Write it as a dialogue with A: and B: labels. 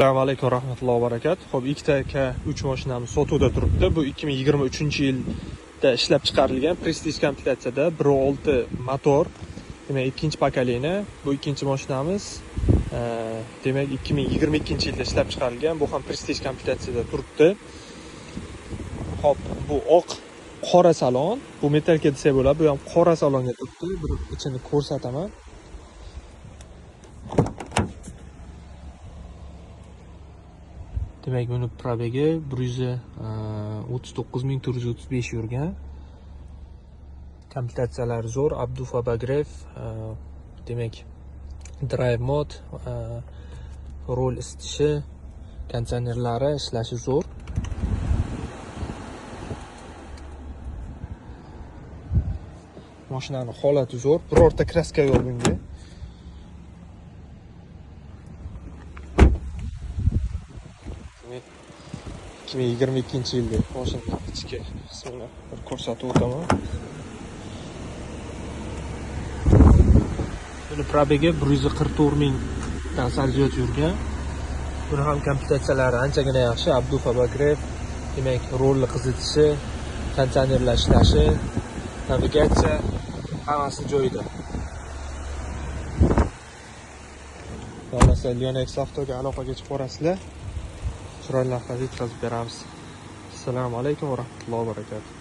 A: Assalomu alaykum va rahmatullohi va barakatuh. Xo'p, ikkita K3 mashinamiz sotuvda turibdi. Bu 2023-yilda ishlab chiqarilgan Prestige komplektatsiyada 1.6 motor. Demak, ikkinchi pokoleniya. Bu ikkinchi mashinamiz. Demak, 2022-yilda ishlab chiqarilgan. Bu ham Prestige komplektatsiyada turibdi. Xo'p, bu oq qora salon. Bu metalka desak bo'ladi. Bu ham qora salonga turibdi. Bir ichini ko'rsataman. Demak, buni probegi 139 435 yurgan. Komplektatsiyalari zo'r, обдув, обогрев, demak, drive mode, rul isitishi, konditsionerlari ishlashi zo'r. Mashinani holati zo'r, birorta краска yo'q bunga. Demak, 2022-yilda mashinani ichki qismini bir ko'rsatib o'taman. Buni probegi 144 mingdan sal ziyod yurgan. Buni ham komplektatsiyalari anchagina yaxshi, обдув, обогрев, demak, rulni qizitishi, konditsionerlar ishlashi, navigatsiya hammasi joyida. Xohlasa Leonex Avtoga aloqaga chiqib borasizlar. Chiroyli narxlarda yetkazib beramiz. Assalomu alaykum va rahmatullohi va barakatuh.